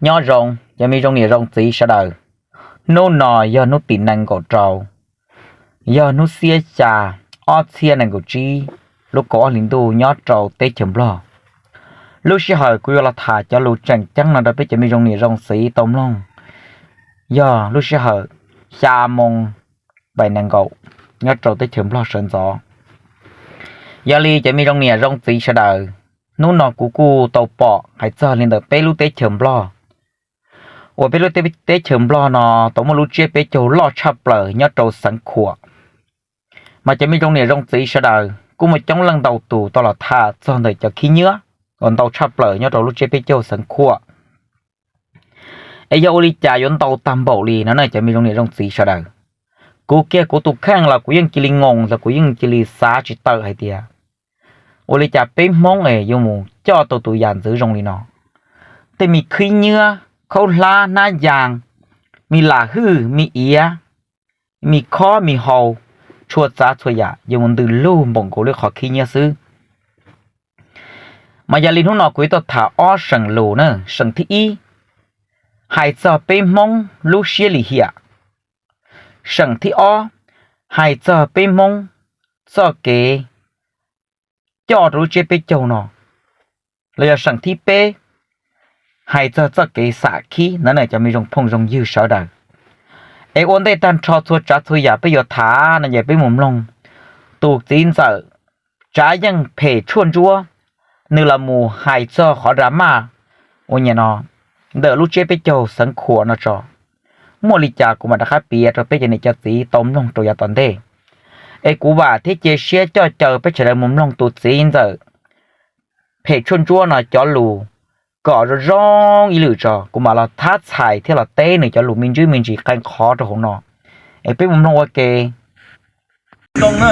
Nyob zoo cov me zoo niam zoo txiv sawv daws. Hnub no yog hnub tim nees nkaum rau, yog hnub xiab xya, ob txhiab nees nkaum tsib, lub kaum ob hli ntuj nyob rau teb chaws Nplog. Lub sij hawm kuv yuav los tham cov lus tseem ceeb no rau peb cov me zoo niam zoo txiv tau mloog, yog lub sij hawm xya moo pais nees nkaum nyob rau teb chaws Nplog sawv ntxov. Yog li cov me zoo niam zoo txiv sawv daws, hnub no kuv kuj tau pom hais txog li ntawm peb lub teb chaws Nplog, uas peb lub teb chaws Nplog no tau muaj lub tsiab peb caug loj tshaj plaws nyob rau xeev Khuam. Mas cov me zoo niam zoo txiv sawv daws, kuj muaj coob leej ntau tus tau los tham txog ntawm cov khib nyiab uas ntau tshaj plaws nyob rau lub tsiab peb caug xeev Khuam. Es yog ua li cas yuav ntau tag npaum li no na cov me zoo niam zoo txiv sawv daws? Kuv kiag kuv tus kheej los kuv yeej cia li ngoos los kuv yeej cia li xav tsis tawm hais tias ua li cas peb Hmoob es yuav mus coj tau tus yam ntxwv zoo li no. Tej me khib nyiab, khaub hlab, hnab yas, me lam hwj, me iav, me khob me hau, txhua tsav txhua yam yuav mus ntws lug npaum nkaus li qhov khib nyiab xwb. Mas yog li hnub no kuv yuav tuaj tham ob seem lus na. Seem thib ib, hais txog peb Hmoob lub siab lim hiam. Seem thib ob, hais txog peb Hmoob txoj kev coj rau lub tsiab peb caug no. Los yog seem thib peb, hais txog txoj kev xam khib ntawd na cov me zoo phooj zoo ywg sawv daws. Es ua ntej tag nrho txhua tsav txhua yam peb yuav tham no ces peb mus mloog tus txiv ntxawm Tsav Yeej phem tshuaj ntsuab, nws los mus hais txog qhov drama uas nyam no ntawm lub tsiab peb caug xeev Khuam no tso. Muaj li cas kuv mam rov qab piav rau peb cov niam cov txiv tau mloog rau yav tom ntej. Es kuv vam thiab cia siab coj caw peb sawv daws mus mloog tus txiv ntxawm phem tshuaj ntsuab no cov lus kom zoo zoo ib lwm tso, kuv mam los thab txhais thiab los teb nws cov lus me ntsis me ntsis qee qhov rau hauv no. Es peb mus mloog ua ke. Zoo na,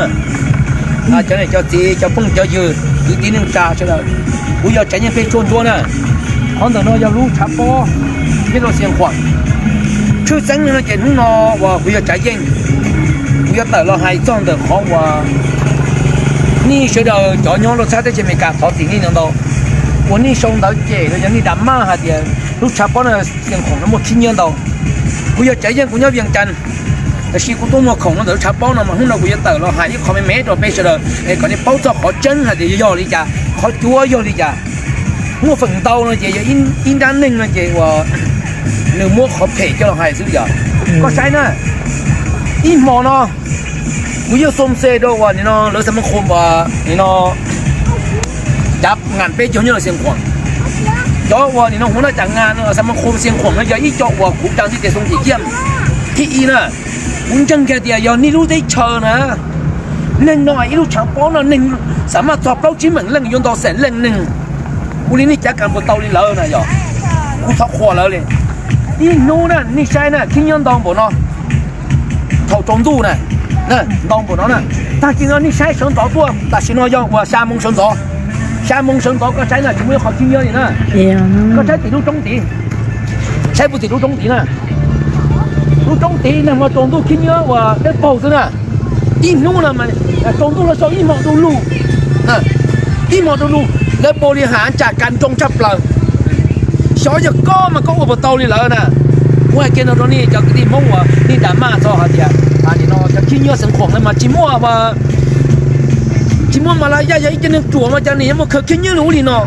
cov niam cov txiv cov phooj cov ywg kwv tij neej tsa sawv daws, kuv yog Tsav Yeej phem tshuaj ntsuab na. Qhov ntawm no yog lub tshav pob nyob rau Xeev Khuam. Tshwj xeeb no ces hnub no uas kuv yog Tsav Yeej, kuv yuav tawm los hais txog ntawm qhov uas nej sawv daws cov nyob rau txhab teb chaws Amelikas thov txim nej ntau ntau, uas nej sau ntawv cem los yog nej dam maj hais tias lub tshav pob no Xeev Khuam no muaj khib nyiab ntau. Kuv yog Tsav Yeej, kuv nyob Vias Cas, tab sis kuv tuaj muag khoom no ntawm lub tshav pob no mas hnub no kuv yuav tawm los hais ib qho me me rau peb sawv daws es kom nej paub txog qhov tseeb hais tias yog li cas, qhov cuav yog li cas. Muaj feem ntau no ces yog ib nrab neeg no ces uas nws muab qhov phem coj los hais xwb yog. Koj saib na, ib hmo no kuv yeej xoo xe rau uas nim no lawv xa ma khom uas nim no cav nas peb caug nyob rau Xeev Khuam. Cov uas nim no huv naj cav nas no xa ma khom Xeev Khuam no yog ib co uas kuv cam nti tes xoo cim ciaj. Thib ib na, kuv ntseeg kiag tias yog nej lub teb chaws na, neeg no ib lub tshav pob no neeg xam maj txog plaub tsib meem leej yuav ntau xeem leej neeg. Ua li nej cav kas puas tau li lawv na yog? Kuv thov qhuas lawv li. Ib hnub na nej saib na khib nyiab ntau npaum no thaum tsaus ntuj na, ntau npaum no na. Tag kis no nej saib sawv ntxov tuaj, tam sim no yog uas xya moo sawv ntxov. Xya moo sawv ntxov koj saib na tsis muaj ib qho khib nyiab li na. Koj saib tim lub roob tid, saib puag tim lub roob tid na. Lub roob tid neeg no tsaus ntuj khib nyiab uas dawb paug xwb na. Ib hnub no tsaus ntuj los sau ib hmos du lug, ib hmos du lug, lawv pau li has tsam kas nroo tshaj plaws. Xyov yog koj mas koj ua puas tau li lawv na. Kuv hais kiag no rau nej cov kwv tij Hmoob uas nej dam maj txog hais tias nim no cov khib nyiab Xeev Khuam no mas tsis muaj, tsis muaj Malaya yog ib co neeg ruam mas cas nws yuav muaj khaws khib nyiab li ub li no.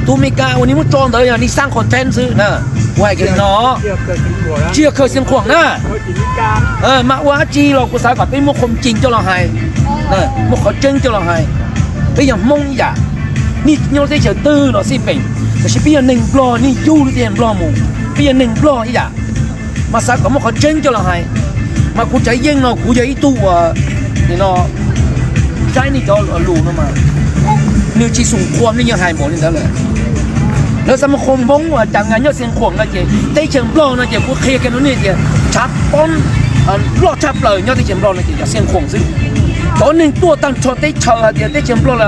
Tus Amelikas uas nws muab tso ntawd yog nws xaab qhov theeb xwb na. Kuv hais kiag li no, tsis yog khaws Xeev Khuam na. Mas ua dab tsi los kuv xav kom peb muab qhov tseeb coj los hais, muab qhov tseeb coj los hais. Peb yog Hmoob ib yam, nej nyob teb chaws twg los xij peem, tab sis peb yog neeg Nplog, nej yug lub teb chaws Nplog mus, peb yog neeg Nplog ib yam. Mas xav kom muab qhov tseeb coj los hais. Mas kuv Tsav Yeej no kuv yog ib tug uas nim no saib nej cov lus no mas nws tsis xoom qhuas nej yeej hais npaum li ntawd lawm. Lawv xa ma khom Hmoob uas cas nkas nyob Xeev Khuam no ces teb chaws Nplog no ces kuv qhia kiag rau nej tias tshav pob loj tshaj plaws nyob teb chaws Nplog no ces yog Xeev Khuam xwb. Cov neeg tuaj tag nrho teb chaws hais tias teb chaws Nplog,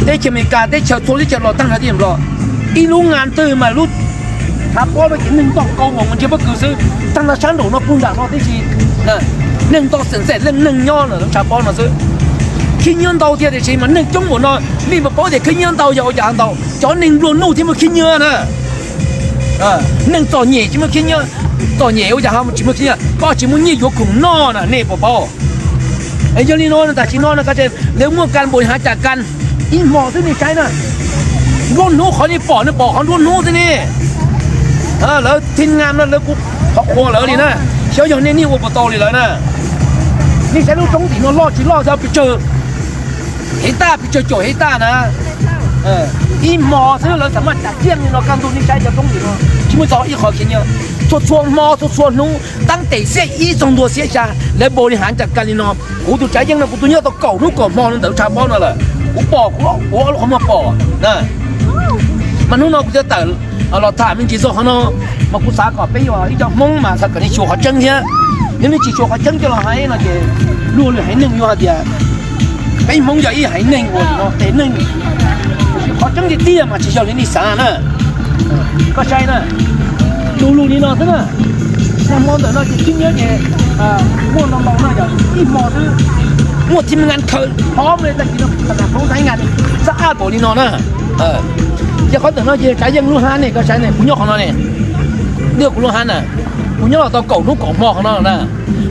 teb chaws Amelikas, teb chaws txhua teb chaws los tag nrho teb chaws Nplog, ib lub nkas twg mas lub tshav pob no ces neeg ntau nkaus npaum ntshe pob kws xwb. Tag nrho sab nraum no puag nram no tib si, neeg ntau xeem xeem leej neeg nyob lawm lub tshav pob no xwb. Khib nyiab ntau thiab tiam sis mas neeg coob npaum no, nej puas paub tias khib nyiab ntau yog ua cas ntau? Cov neeg nplua nuj thiab muaj khib nyiab na. Neeg txom nyem tsis muaj khib nyiab, txom nyem ua cas ho tsis muaj khib nyiab? Koj tsis muaj nyiaj yuav khoom noj na, nej puas paub? Yog li no tam sim no no lawv muaj kas npaum li hav cas kas, ib hmo xwb nej saib na, nruab hnub qhov nej pom nej pom qhov nruab hnub xwb ne. Lawv thib naj no lawv kuj qhuas lawv li na, xyov yog nej niaj ua puas tau li lawv na. Nej saib lub roob tim no loj tsis loj xyov pes tsawg hais taj, pes tsawg caum hais taj na. Ib hmo xwb lawv txawm muaj cas kiag li no kaj ntug, nej saib cov roob tim no tsis muaj txog ib qho khib nyiab. Txhua txhua hmo txhua txhua hnub, tab tes xiab ib txog ntua xiab xya, lawv npaum li hav cas kas li no. Kuv tus tsav yeej no kuv twb nyob tau kaum hnub kaum hmo ntawm tshav pob no lawm, kuv pom, kuv ua qhov muag pom na. Mas hnub no kuv thiaj tawm los tham me ntsis txog qhov no, mas kuv xav kom peb ua ib co Hmoob mas xav kom nej xyuas qhov tseeb thiab. Yog nej tsis xyuas qhov tseeb coj los hais no ces luag lwm haiv neeg yuav hais tias peb Hmoob yog ib haiv neeg uas tes neeg, qhov tseeb tiag tiag mas tsis yog li nej xav na. Koj saib na, lus lus li no xwb na. Nag hmo ntawm no ces khib nyiab ces muaj ntau ntau no yog ib hmo xwb, muaj thib nqas khaws hov me tag kis no, hauv nqas xab ab npaum li no na. Ces qhov ntawm no ces tsav yeej lub hab ne, koj saib ne, kuv nyob qhov no ne, kuv lub hab na, kuv nyob los tau kaum hnub kaum hmo qhov no na.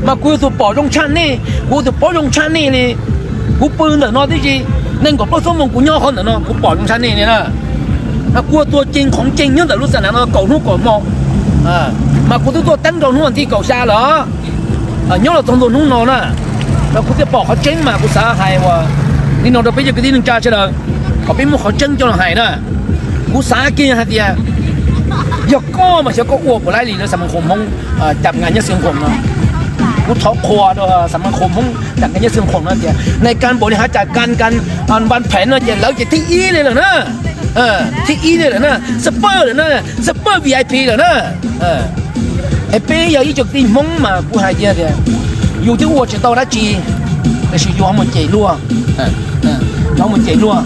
Mas kuv yog tus pom zoo tshaj nej, kuv yog tus paub zoo tshaj nej li. Kuv pw ntawm no tib si, nees nkaum plaub xuab moos kuv nyob qhov ntawm no kuv pom zoo tshaj nej li na. Kuv ua tua cees khoov cees nyob ntawm lub xa nav no kaum hnub kaum hmo, mas kuv twb tuaj teeb rau hnub vas thib kaum xya lawm, nyob los txog ntua hnub no na. Mas kuv thiaj pom qhov tseeb mas kuv xav hais ua li no rau peb cov kwv tij neej tsa sawv daws, kom peb muaj qhov tseeb coj los hais na. Kuv xav kiag hais tias yog koj mas xyov koj ua puas laib li lawv xa ma khoom Hmoob, cam nkas nyob Xeev Khuam no. Kuv thov qhuas rau xa ma khoom Hmoob cam nkas nyob Xeev Khuam no tias nais kas npaum li hav cas kas kas npas phem no ces lawv ces thib ib li lawm na. Thib ib li lawm na, super lawm na, super V I P lawm na. Es peb yog ib co kwv tij Hmoob mas kuv hais tias yus twb ua tsis tau dab tsi, tiam sis yus ho mus cem luag, ho mus cem luag.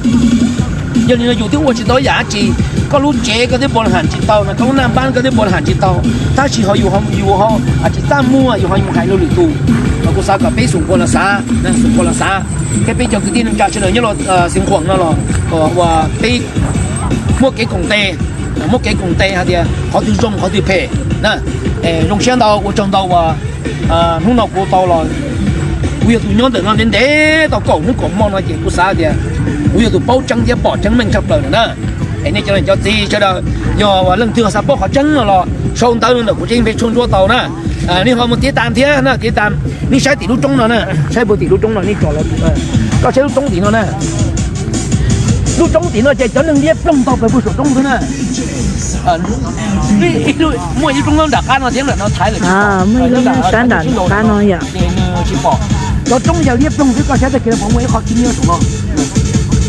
Yog li no yus twb ua tsis tau yam dab tsi, koj lub tsev koj twb npaum li ham tsis tau no, koj lub naj npab koj twb npaum li ham tsis tau, tab sis ho yus, yus ho tsis txaj muag, yus ho mus hais luag lwm tus. Mas kuv xav kom peb xum npua los xav, xum npua los xav, thiab peb cov kwv tij neej tsa sawv daws nyob los Xeev Khuam no los kom uas peb muaj kev koom tes, muaj kev koom tes hais tias qhov twg zoo qhov twg phem na. Zoo siab ntau, ua tsaug ntau uas hnub no kuv tau los, kuv yog tus nyob ntawm no ntev ntev tau kaum hnub kaum hmo no ces kuv xav tias kuv yog tus paub tseeb thiab pom tseeb meej tshaj plaws lawm na. Es nej cov niam cov txiv sawv daws, yog uas leej twg xav paub qhov tseeb no los sau ntawv ntawm kuv tsev Facebook Tshuaj Ntsuab tau na. Nej ho mus tiv tas thiab na, tiv tas, nej saib tim lub roob no na, saib puag tim lub roob no nej tso los, koj saib lub roob tim no na. Lub roob tim no ces cov neeg liab ploog tau pawg puag saum roob xwb na. Muaj ib lub roob nyob nram qab no thiab, nram no thaiv lawm tsis pom, muaj ib lub roob nram qab no yom, ces nws tsis pom. Cov roob yawg liab ploog xwb, koj saib tag kis no puas muaj ib qho khib nyiab saum no.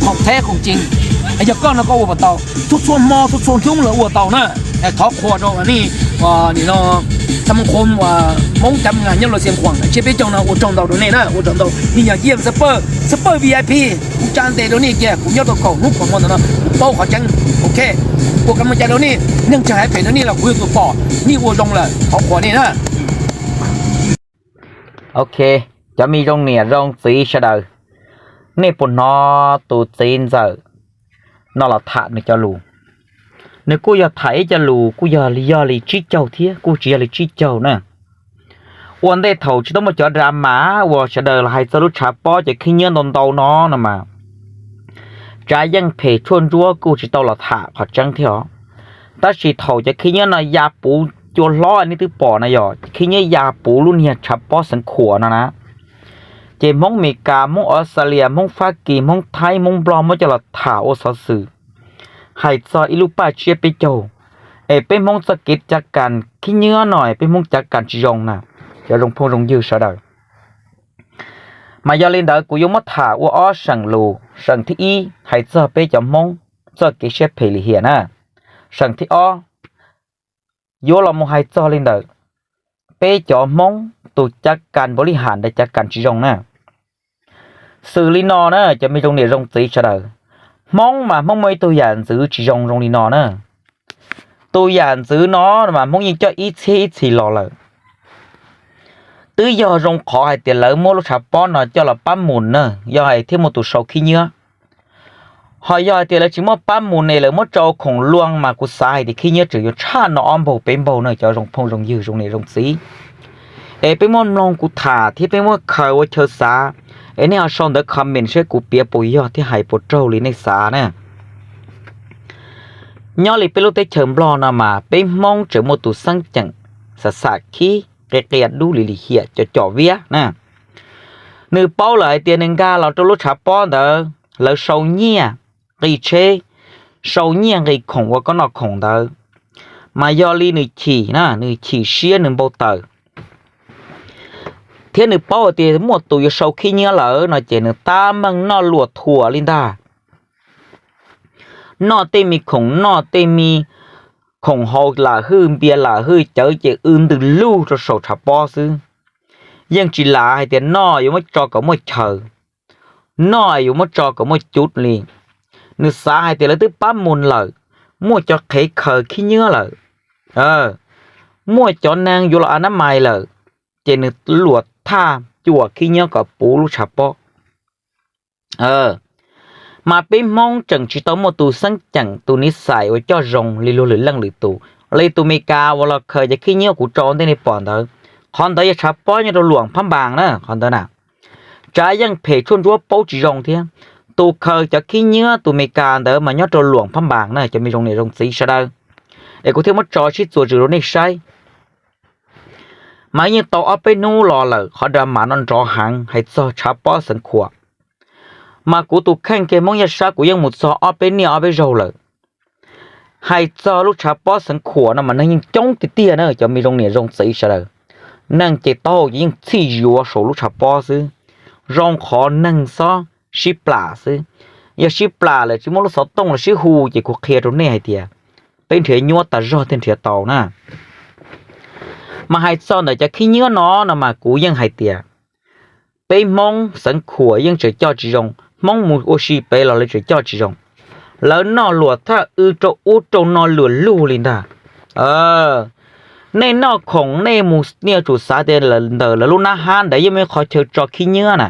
Khoom theb khoom cees, yog koj no koj ua puas tau? Txhua txhua hmo txhua txhua hnub lawv ua tau na. Thov qhuas rau nej, nim no xa ma khoom uas Hmoob cam nkas nyob los Xeev Khuam tsiab peb caug no ua tsaug ntau rau nej na, ua tsaug ntau. Nej yog yeej super, super V I P, kuv tsa ntes rau nej kiag, kuv nyob tau kaum hnub kaum hmo ntawm no kuv paub qhov tseeb. Ok, ua kab moos cai rau nej, neeg tsis hais phem rau nej los kuv yog tus pom, nej ua zoo lawm, thov qhuas nej na. Ok, cov me zoo niam zoo txiv sawv daws, nej puas hnov tus txiv ntxawm no los tham nws cov lus? Nws kuj yog tham ib co lus kuj yog, yog li tsib caug thiab kuj tsis yog li tsib caug na. Ua ntej thaum tsis tau muaj cov drama uas sawv daws los hais txog lub tshav pob cov khib nyiab ntau ntau no no mas, Tsav Yeej Phem Tshuaj Ntsuab kuj tsis tau los tham qhov tseeb thiab os. Tab sis thaum cov khib nyiab no ya puv cua hlob nej twb pom na, yog khib nyiab ya puv lub niag tshav pob Xeev Khuam no na, ces Hmoob Mes Kas, Hmoob Australia, Hmoob Fab Kis, Hmoob Thaib, Hmoob Nplog muab coj los tham ua xov xwm hais txog ib lub paj tsiab peb caug, es peb Hmoob txoj kev cav kas khib nyiab no es peb Hmoob cav kas tsis zoo na, cov zoo phooj zoo ywg sawv daws. Mas yog li ntawd kuv yuav muab tham ua ob seem lus. Seem thib ib hais txog peb cov Hmoob txoj kev siab phem lim hiam na. Seem thib ob yuav los mus hais txog li ntawm peb cov Hmoob tus cav kas npaum li ham ntawd cav kas tsis zoo na. Xws li no na, cov me zoo niam zoo txiv sawv daws, Hmoob mas Hmoob muaj ib tug yam ntxwv tsis zoo zoo li no na. Tus yam ntxwv no mas Hmoob yeej coj ib txhiab ib txhis los lawm. Twb yog zoo qhov hais tias lawv muab lub tshav pob no coj los pab mus na, yog hais thiaj muaj tus sau khib nyiab. Ho yog hais tias lawv tsis muaj pab mus ne, lawv muab tso khoom luaj mas kuv xav hais tias khib nyiab tseem yuav tshaj no ob npaug peb npaug na cov zoo phooj zoo ywg zoo niam zoo txiv. Es peb muab mloog kuv tham thiab peb muab khaws ua chaw xav, es nej ho sau ntawv comment seb kuv piav puas yog thiab hais puas raug li nej xav na. Nyob li peb lub teb chaws Nplog no mas peb Hmoob tseem muaj tus xeeb ceem xam xam khib qia qia dub li lim hiam cov com viab na. Nws paub lawm hais tias nws nkag los rau lub tshav pob ntawd lawv sau nyiaj nqi tsheb, sau nyiaj nqi khoom ua koj noj khoom ntawd, mas yog li nws chim na, nws chim siab nws npau taws, thiab nws paub hais tias muaj tus yuav sau khib nyiab lawm no ces nws tab meeg noj luam thuam li ntag. Noj tej me khoom noj tej me khoom haus lam hwj npias lam hwj cawv ces w ntws lug rau saum tshav pob xwb. Yeej tsis lav hais tias noj yuav muab tso kom muaj chaw, noj yuav muab tso kom muaj cuv li. Nws xav hais tias lawv twb pab mus lawm, muaj cov qhev khaws khib nyiab lawm, muaj cov neeg yuav los a nab mais lawm, ces nws luam thaj cuam khib nyiab kom puv lub tshav pob. Mas peb Hmoob tseem tsis tau muaj tus xeeb ceem tus niv xais uas coj zoo li luag lwm leej lwm tus. Li tus Mes Kas uas los khaws cov khib nyiab kuv tso ua ntej nej pom ntawd, qhov ntawd yog tshav pob nyob rau Luam Phab Npas na, qhov ntawd na. Tsav yeej phem tshuaj ntsuab paub tsis zoo thiab. Tus khaws cov khib nyiab tus Mes Kas ntawd mas nyob rau Luam Phab Npas na cov me zoo niam zoo txiv sawv daws. Es kuv thiaj muab tso sib txuas zws rau nej saib. Mas yeej tau ob peb hnub los lawm qhov drama no nrov heev hais txog tshav pob Xeev Khuam. Mas kuv tus kheej kiag Hmoob Yaj Sab kuv yeej mus txog ob peb niaj ob peb zaug lawm. Hais txog lub tshav pob Xeev Khuam no mas neeg yeej coob tiag tiag na cov me zoo niam zoo txiv sawv daws. Neeg ces taub hau ces yeej txhij yuav saum lub tshav pob xwb, zoo qhov neeg xob sib plam xwb. Yog sib plam lawm tsis muaj lub xov tooj los sib hu ces kuv qhia rau nej hais tias peb nrhiav nyuaj tas zog thiaj nrhiav tau na. Mas hais txog ntawm cov khib nyiab no no mas kuv yeej hais tias peb Hmoob Xeev Khuam yeej tseem coj tsis zoo, Hmoob mus ua si pem los lawv tseem coj tsis zoo. Lawv noj luam thaj w rau ub rau no luam lug li ntag. Nej noj khoom nej mus nej yuav tsum xav tias ntawm lawv lub nab hab ntawd yeej muaj ib qhov chaw tso khib nyiab na.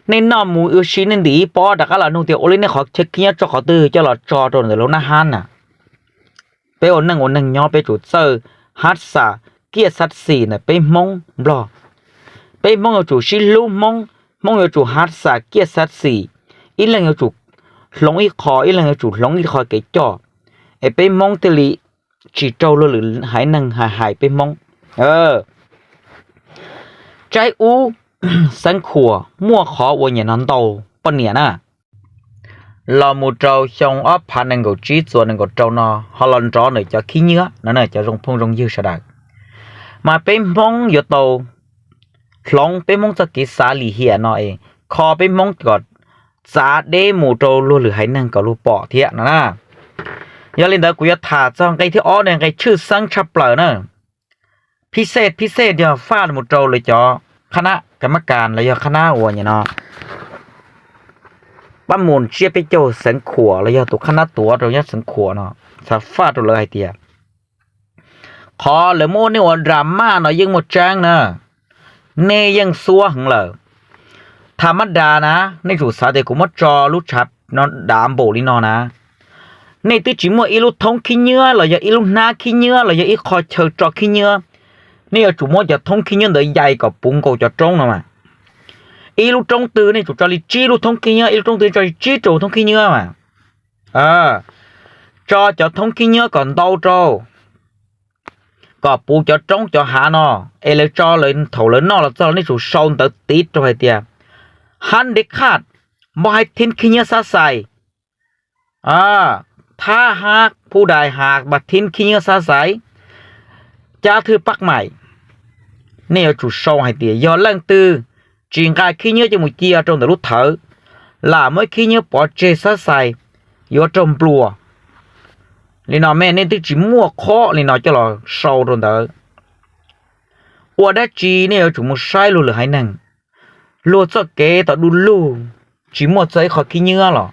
Nej noj mus ua si nej ntim ib pob rov qab los nug tias ua li nej qhov chaw khib nyiab tso qhov twg coj los tso rau ntawm lub nab hab na. Peb ua neej ua neeg nyob peb tsum txawj hab xam kiaj xab xis ntawm peb Hmoob Nplog. Peb Hmoob yuav tsum sib hlub Hmoob, Hmoob yuav tsum hab xam kiaj xab xis, ib leeg yuav tsum hloov ib qho, ib leeg yuav tsum hloov ib qho kev coj, es peb Hmoob thiaj li tsis raug luag lwm haiv neeg hais hais peb Hmoob. Tsaib ub, Xeev Khuam muaj qhov uas nyam no ntau poj niam na, los mus rau xyoo ob phav nees nkaum tsib txuas nees nkaum rau no ho los nrov ntawm cov khib nyiab no cov zoo phooj zoo ywg sawv daws. Mas peb Hmoob yuav tau hloov peb Hmoob txoj kev xav lim hiam no es kho peb Hmoob kom txav deb mus rau luag lwm haiv neeg kom luag pom thiab no na. Yog li ntawd kuv yuav tham txog nqe thib ob ne, nqe tshwj xeeb tshaj plaws na. Phij xej, phij xej yog faj mus rau lawv cov qhab nab kas mab kas los yog qhab nab uas nyam no pab mus tsiab peb caug Xeev Khuam los yog tus qhab nab tuav rau nyob Xeev Khuam no, xav faj rau lawv hais tias qhov lawv muab nej ua drama no yeej muaj tseeb na, nej yeej xuab heev lawm. Tham mab das na, nej tsum xav tias kuv muab tso lub tshav no dav npaum li no na. Nej twb tsis muaj ib lub thoob khib nyiab los yog ib lub hnab khib nyiab los yog ib qho chaw tso khib nyiab. Nej yuav tsum muab cov thoob khib nyiab ntawd yais kom puv nkaus cov roob no mas. Ib lub roob twg nej tsum tso li tsib lub thoob khib nyiab, ib lub roob twg tso li tsib rau thoob khib nyiab mas. Tso cov thoob khib nyiab kom ntau rau, kom puv cov roob cov hav no, es lawv tso, thaum lawv noj los txog nej tsum sau ntawv tiv rau hais tias hab ntev khaj npoj haib thib khib nyiab xab xais, thab hab phu dais has mas thib khib nyiab xab xais, cab thwj pab maim. Nej yuav tsum sau hais tias yog leej twg tsis nqa khib nyiab coj mus cia rau ntawm lub thawv, lam muab khib nyiab pov tseg xab xais, yuav raug nplua. Li no me nej twb tsis muaj qhov li no coj los sau rau ntawd. Ua dab tsi nej yuav tsum mus saib luag lwm haiv neeg, luag txoj kev tau du lug, tsis muaj txog ib qho khib nyiab los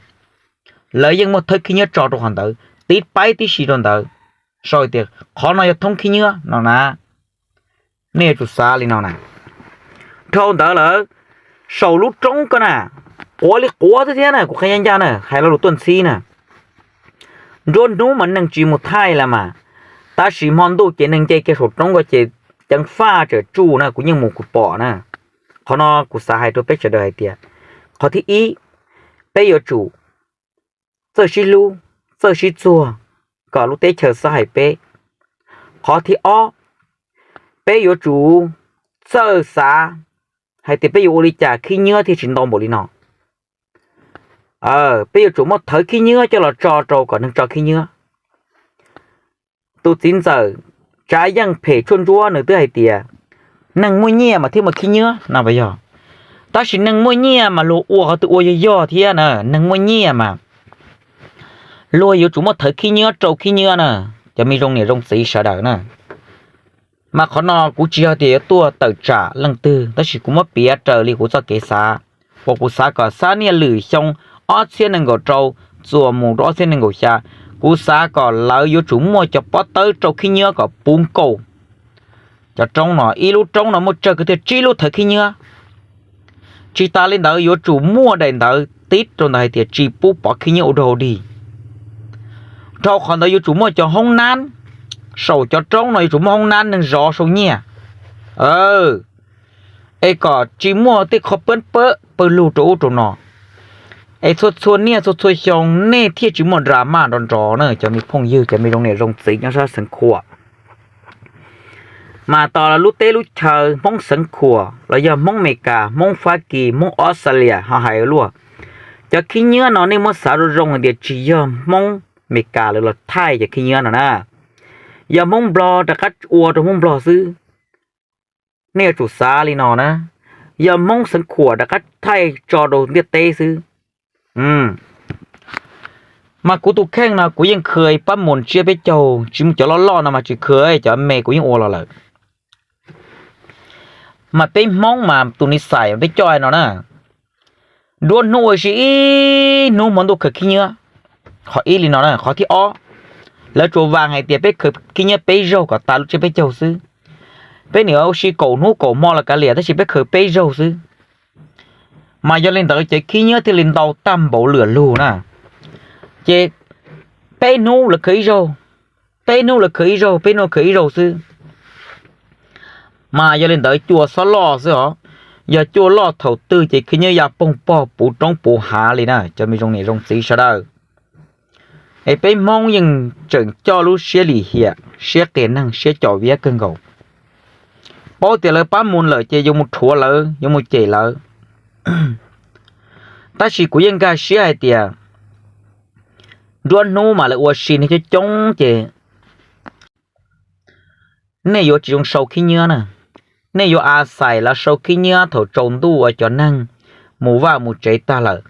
lawv yeej muaj thawb khib nyiab tso rau qhov ntawd, tiv paib tib si rau ntawd, sau tias qhov no yog thoob khib nyiab no na. Nej yuav tsum xav li no na. Dhau ntawd lawm, saum lub roob ko na, quav li quav xwb thiab na, kuv qhia ncaj ncaj na, hais lo lus tuaj ntxhib na. Nruab hnub mas neeg tsis mus thaij las mas, tab sis hmo ntuj ces neeg nce kiag saum roob ko ces ceev faj tseem tsuj na, kuv yeej mus kuv pom na. Qhov no kuv xav hais rau peb sawv daws hais tias, qhov thib ib, peb yuav tsum txawj sib hlub, txawj sib txuag, kom lub teb chaws xav hais peb. Qhov thib ob, peb yuav tsum txawj xav hais tias peb yuav ua li cas khib nyiab thiaj tsis ntau npaum li no. Peb yuav tsum muaj thawv khib nyiab coj los tso rau kom neeg tso khib nyiab. Tus txiv ntxawm Tsav Yeej Phem Tshuaj Ntsuab nws twb hais tias, neeg muaj nyiaj mas thiaj muaj khib nyiab no yog, tab sis neeg muaj nyiaj mas luag ua qhov twg ua yog yog thiab na, neeg muaj nyiaj mas luag yuav tsum muaj thawv khib nyiab rau khib nyiab na, cov me zoo niam zoo txiv sawv daws na. Mas qhov no kuv tsis yog tias yuav tuaj tawm tsam leej twg, tab sis kuv muab piav raws li kuv txoj kev xav, uas kuv xav kom xab niaj lwm xyoo ob txhiab nees nkaum rau txuas mus rau ob txhiab nees nkaum xya, kuv xav kom lawv yuav tsum muaj cov pob tawb rau khib nyiab kom puv nkaus cov roob no. Ib lub roob no muaj tsawg ko thiaj tsib lub thawv khib nyiab. Tsis tas li ntawd yuav tsum muaj daim ntawv tib rau ntawd hais tias tsis pub pov khib nyiab ua dog dig. Dhau qhov ntawd yuav tsum muaj cov hoob nab, saum cov roob no yuav tsum muaj hoob nab neeg zov sau nyiaj, es kom tsis muaj tej qhov pab pawg lug rau ub rau no, es txhua txhua niaj txhua txhua xyoo nej thiaj tsis muaj drama nrov nrov na, cov me phooj ywg, cov me zoo niam zoo txiv nyob sab Xeev Khuam. Mas tos lub teb lub chaw Hmoob Xeev Khuam los yog Hmoob Amelikas, Hmoob Fab Kis, Hmoob Australia ho hais luaj, cov khib nyiab no nej muab xav zoo zoo hais tias tsis yog Hmoob Amelikas lawv los thaij cov khib nyiab no na, yog Hmoob Nplog rov qab ua rau Hmoob Nplog xwb. Nej yuav tsum xav li no na, yog Hmoob Xeev Khuam rov qab thaij tso rau ntiaj teb xwb. Mas kuv tus kheej no kuv yeej khwv pab mus tsiab peb caug, tsis muaj cov loj loj no mas tsis khwv, cov me kuv yeej ua los lawm. Mas peb Hmoob mas tus ni xais peb coj no na, nruab hnub ua si ib hnub hmo ntuj khaws khib nyiab. Qhov ib li no na, qhov thib ob, lawv tsuas vas hais tias peb khaws khib nyiab peb zaug kom tas lub tsiab peb caug xwb. Peb niam ua si kaum hnub kaum hmo los kav liam tab sis peb khaws peb zaug xwb. Mas yog li ntawd ces khib nyiab thiaj li ntau tag npaum lwm lug na. Ces peb hnub lawv khaws ib zaug, peb hnub lawv khaws ib zaug, peb hnub khaws ib zaug xwb. Mas yog li ntawd cua xob loj xwb os. Yog cua loj thaum twg ces khib nyiab ya poog pog puv roob puv hav li na, cov me zoo niam zoo txiv sawv daws. Es peb Hmoob yeej tseem coj lub siab lim hiam, siab qias neeg, siab cov viab kawg nkaus. Paub tias lawv pab mus lawm ces yuav mus rhuav lawv, yuav mus cem lawv. Tab sis kuv yeej nkag siab hais tias nruab hnub mas lawv ua si neeg coob coob ces nej yuav tsis zoo sau khib nyiab na. Nej yuav a xais lawv sau khib nyiab thaum tsaus ntuj uas cov neeg mus vaj mus tsev tag lawm.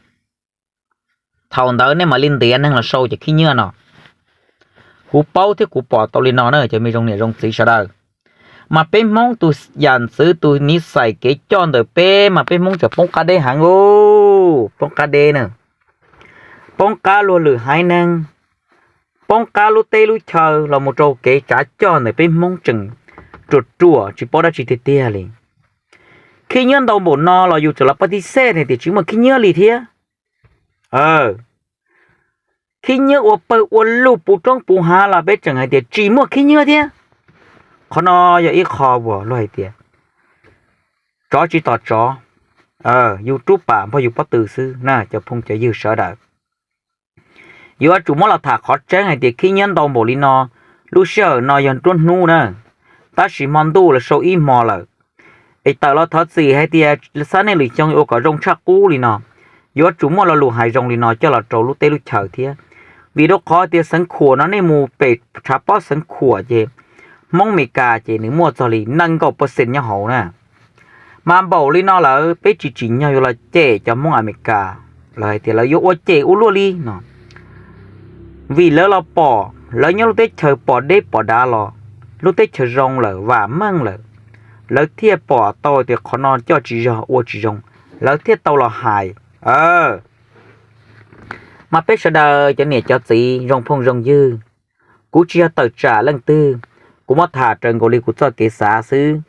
Thaum ntawd nej mam li ntiav neeg los sau cov khib nyiab no. Kuv paub thiab kuv pom tau li no na, cov me zoo niam zoo txiv sawv daws. Mas peb Hmoob tus yam ntxwv tus niv xais kev coj ntawm peb mas peb Hmoob tseem poob qab deb heev, poob qab deb na. Poob qab luag lwm haiv neeg, poob qab lub teb lub chaw los mus rau kev tsav coj ntawm peb Hmoob tseem ruam ruam tsis paub dab tsi tiag tiag li. Khib nyiab ntau npaum no los yus tseem los pab tib xej hais tias tsis muaj khib nyiab li thiab. Khib nyiab ua pawg ua lug puv roob puv hav los peb tseem hais tias tsis muaj khib nyiab thiab. Qhov no yog ib qho uas luag hais tias tsov tsis tom tsov, yus rub pam npog yus pob tw xwb na cov phooj cov ywg sawv daws. Yuav tsum muab los tham qhov tseeb hais tias khib nyiab ntau npaum li no, lub sij hawm no yog nruab hnub na, tab sis hmo ntuj los sau ib hmo lawm. Es tawm los thov txim hais tias xab nej lwm xyoo ua kom zoo tshaj qub li no, yuav tsum muaj lo lus hais zoo li no coj los rau lub teb lub chaw thiab. Vim rau qhov tias Xeev Khuam no nej mus pem tshav pob Xeev Khuam ces Hmoob Amelikas ces nws muaj txog li nees nkaum percent nyob hauv na. Mas npaum li no lawm peb tsis tsim nyog yuav los cem cov Hmoob Amelikas, lawv hais tias lawv yuav ua cem ua luaj li no. Vim lawv los pom, lawv nyob lub teb chaws pom deb pom dav los, lub teb chaws zoo lawm vam meej lawm, lawv thiaj pom tau tias qhov no coj tsis zog ua tsis zoo, lawv thiaj tau los hais. Mas peb sawv daws cov niam cov txiv zoo phooj zoo ywg, kuv tsis yog tawm tsam leej twg, kuv muab tham raws nkaus li kuv txoj kev xav xwb.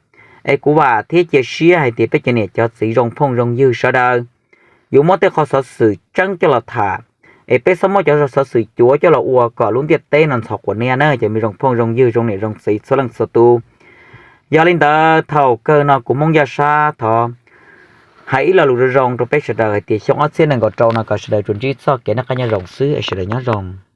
Es kuv vam thiab cia siab hais tias peb cov niam cov txiv zoo phooj zoo ywg sawv daws yuav muab tej qhov xov xwm tseeb coj los tham, es peb txhob muab cov xov xwm cuav coj los ua kom lub ntiaj teb no ntxhov quav niab na cov me zoo phooj zoo ywg zoo niam zoo txiv txhua leej txhua tus. Yog li ntawd thaum kawg no kuv Hmoob Yaj Sab thov hais ib lo lus zoo zoo rau peb sawv daws hais tias xyoo ob txhiab nees nkaum rau no kom sawv daws tsuas ntsib txoj kev noj qab nyob zoo xwb es sawv daws nyob zoo.